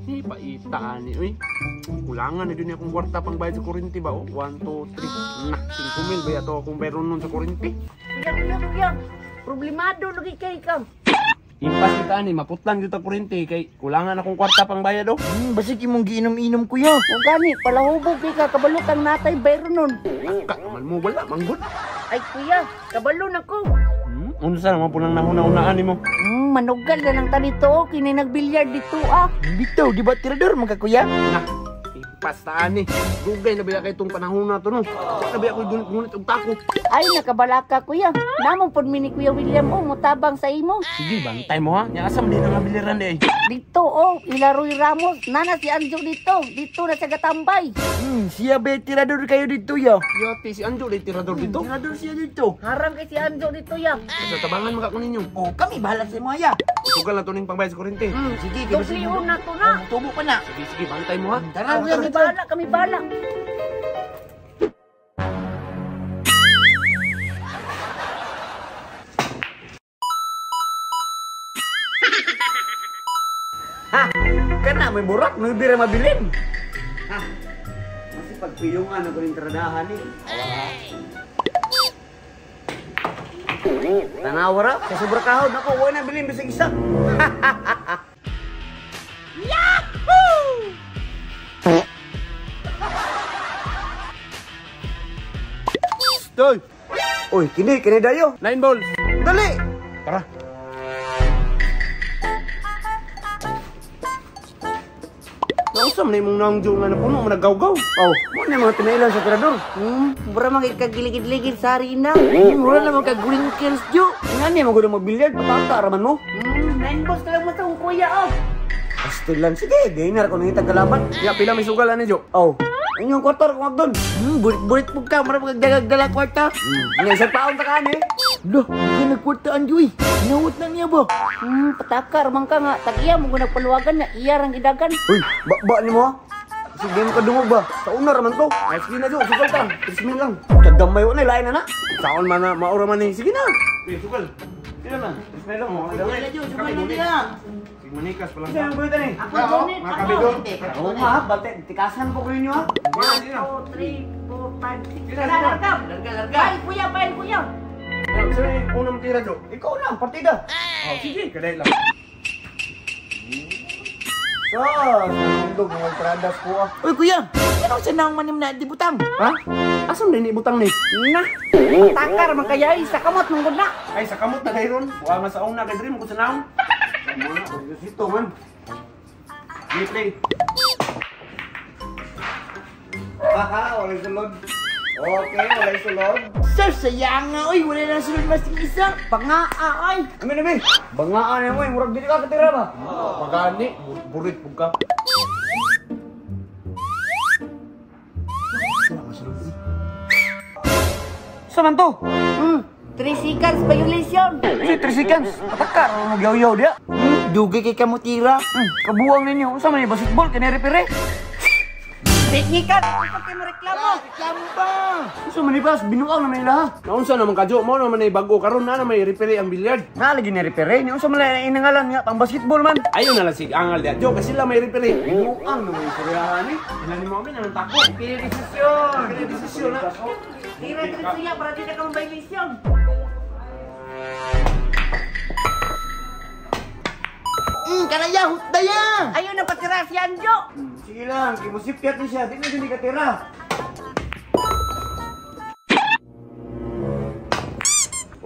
Paita ani oy. Kulangan na gyud akong kwarta pang bayad sa kuryente ba oh. 1 2 3. Nah, 5,000 ba ato akong bayron nun sa kuryente. Kuya, kuya. Problemado lagi kay ka. Impas kita ani maputlan gyud ta kuryente kay kulangan akong kwarta pang bayad oh. Basig imong giinom-inom kuya. O gani palahubog kay ka kabalo kang natay bayron nun. Ka man mo wala manggod. Ay kuya, kabalo na ko. Unsa naman po nang nahuna-unaan nimo? Manugal na lang ta dito oh, kini nagbilyar dito ah. Bitaw, di ba tirador man ka kuya? Nah, impas ta ani. Dugay na biya kay itong panahon na to no. Wa na biya ko'y gunit-gunit og tako. Ay nakabalaka kuya. Namo pod mi ni Kuya William oh, mutabang sa imo. Sige, bantay mo ha. Nya asa man din ang biliran di ay. Dito oh, Ilaroy Ramos, nana si Anjo dito. Dito na siya gatambay. Siya ba tirador kayo dito ya? Yati si Anjo di tirador dito. Tirador siya dito. Harang kay si Anjo dito ya. Sa tabangan maka ko ninyo. Oh, kami bahala sa imo ya. Sugal na to ning pangbayad sa kuryente. Sige, kay basig Dublion na to na. Tubo pa na. Sige, sige, bantay mo ha. Tara, Kuya, kami bahala, kami bahala. Ha! Kana may burak, may bira mabilin. Ha! Kasi pagpiyungan ako ng tradahan eh. Tanawa ra, sa sobra kahod ako, wala na bilin bisag isa. Yahoo! Stoy! Uy, kini dayo. 9 balls. Dali! Tara. Nausa man imong nangjo nga napuno man naggaw-gaw. Oh, mo na mga tinailan sa tirador. Mura man kay kagiligid-ligid sa harina. Mura na man kag green kills jo. Ngani man gud magbilyard patata ra man mo. 9 balls na lang mo tong kuya oh. Pastilan sige, gainer ko nang kalaban. Ya pila may sugal ani jo. Oh, inyong kwarta kung agdon. Burit-burit po ka, mura magdagagdala kwarta. Nga isang paon ta kaani. Loh, ka nagkwarta anjoy. Nawat na niya ba? Patakar man ka nga, tag-iya mo nagpaluwagan na iya rang idagan. Uy, ba nimo ha? Sige mo kadungog ba? Sa una ra man to. Ay sige na jo, sugal ta. 3,000 lang. Kagamay wala lain na na. Saon man na maura man ni. Sige na. Okay, sugal. Sige na. 3,000 lang mo. Sugal na jo, sugal na niya. Sige manikas pa lang. Sige, ang buhitan eh. Ako donate, ako. Oo nga, bate, tikasan po ko ninyo ha. 1, 2, 3, 4, 5, 6. Larga, larga. Larga. Bay, kuya, bay, kuya. Sige, unang tira jo. Ikaw na, partida. Oh, sige, kaday lang. So, nandog mga tradas ko ah. Uy kuya, ano sa naong manim na dibutang? Ha? Asan din ibutang ni? Na, patakar man kaya sa kamot mong gud na. Ay, sa kamot na gayron. Wa man sa una kay dream ko sa naong. Muna, dito man. Play, play. Haha, walay sulod. Okay, walay sulod. Sir, sayang nga oy, wala na sulod mas isa. Bangaa ay. Ami nami. Bangaan mo, murag dili ka katira ba? Pagani, burit pug ka. Sa man to? 3 seconds violation. Si 3 seconds. Patakar mo magyaw-yaw dia. Dugay kay kamutira. Kabuang ninyo. Unsa man ni basketball kani repere? Teknikal, ikaw kay mo reklamo. Reklamo ba? Unsa man ni bas binuang naman nila ha? Naunsa naman ka jo, mo naman ay bago karon na may referee ang bilyard. Na lagi ni repere ni unsa man lang inangalan nga pang basketball man. Ayo na lang sig angal dia jo kasi sila may referee. Binuang naman yung suryahan eh. Ilan ni mo amin anong tako? Pili desisyon. Pili desisyon na. Tira dito para di na ka violation. Kanaya hutdaya. Ayo na patira si Anjo. Sige lang, kimusipyat ni siya, di na dili katira.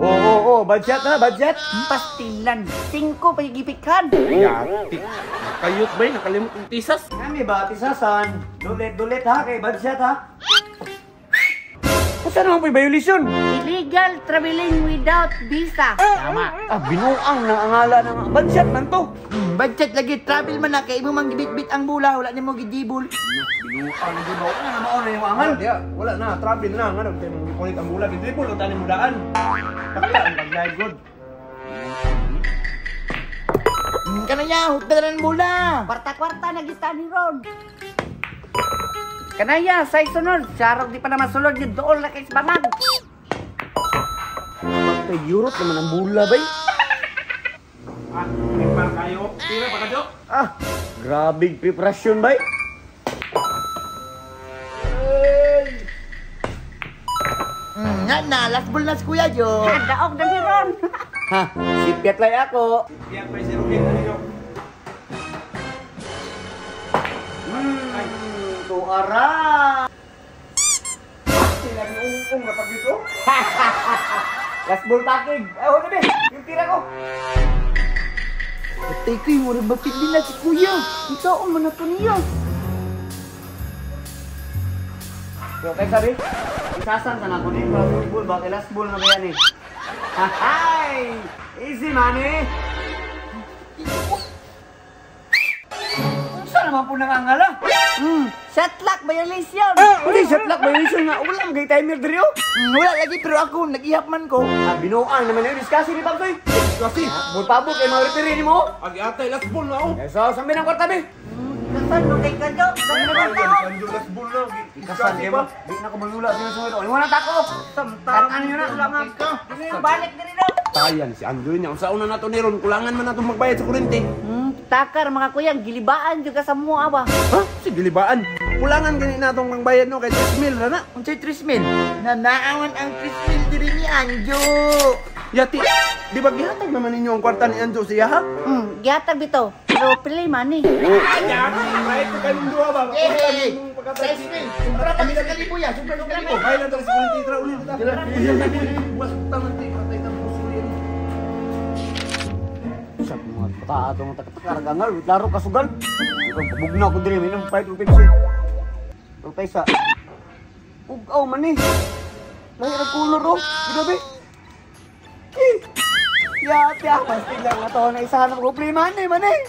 Oh, bad shot ha, bad shot. Pastilan, 5 pagigipikan. Yati. Kayot bay nakalimot og tisas. Kami ba tisasan? Dulit-dulit ha kay bad shot ha. Unsa naman po'y violation? Illegal traveling without visa. Tama. Ah, binuang ng angala ng bad shot man to. Bad shot lagi travel man na kay imo mang gibitbit ang bula, wala nimo gidibol. Binuang Di ba na mao na yung angal? Dia, wala na, travel na nga nagtay mong gipunit ang bula, gidribol unta nimo daan. Takla ang pag-live good. Kanaya hutda na bula. Kwarta-kwarta na gita ni Ron. Kanaya, say sunod. Sarok di pa naman sulod yung dool na kay bangag. Patay yurot naman ang bula bay. Ah, ipar kayo. Tira pa ka jo. Ah, Grabe preparasyon bay. Nga na, last ball na si Kuya Jo. Daog na si Ron. Ha, sipyat lay ako. Sipyat may si Ruben ninyo. Tuara. Sila ni ung-ung na pag dito. Last ball takig. Ay, wala be. Yung tira ko. Patay ko, mura bakit din na si Kuya. Ikaw ang man to niya. So, kay sabi, isasan ka na ako ni last ball ba? Kay last ball na ba yan eh? Hay! Easy money! Unsa naman po nangangala? Shot clock violation. Uli, shot clock violation nga. Wala mo kay timer diri oh. Wala lagi pero ako, nag-ihap man ko. Ah, binuang naman na yun. Discuss ni Pabsoy. Kasi, Ball pabok kay mga referee ni mo. agi atay last ball na oh. Eh, so, sambi ng kwarta be. Kasan mo kay Kanjo? Dali naman tao. Kanjo last ball na. Ikasan kayo mo. Di na ko manula sino sunod. Ay, wala tako. Tanan nyo na. Balik diri no. Tayan si Anjoy niya. Unsa una nato ni Ron, kulangan man nato magbayad sa kuryente. Takar mga kuya, gilibaan jud ka sa mua ba. Ha? Sige libaan. Kulangan gani natong magbayad no kay 3 mil ra na. Unsay 3 mil? Nanaawan ang 3 mil diri ni Anjo. Yati, di ba gihatag naman ninyo ang kwarta ni Anjo siya ha? Gihatag bitaw. Pero pili man eh. Ay, right ko kayong duha ba? Hey, 3 mil. Sobra pa sa kalibo ya, sobra sa kalibo. Bayad na sa kuryente tra ulit. Basta man ti patay na puso yan. Sa mga bata atong takatakargangal, laro kasugal. Ikaw pabugna ko diri minum 5 o Pepsi. O pesa. Ugaw man eh. Lahi ra color oh. Grabe. Eh. Yati ah, pastig lang na to na isahan ang problema ni man eh.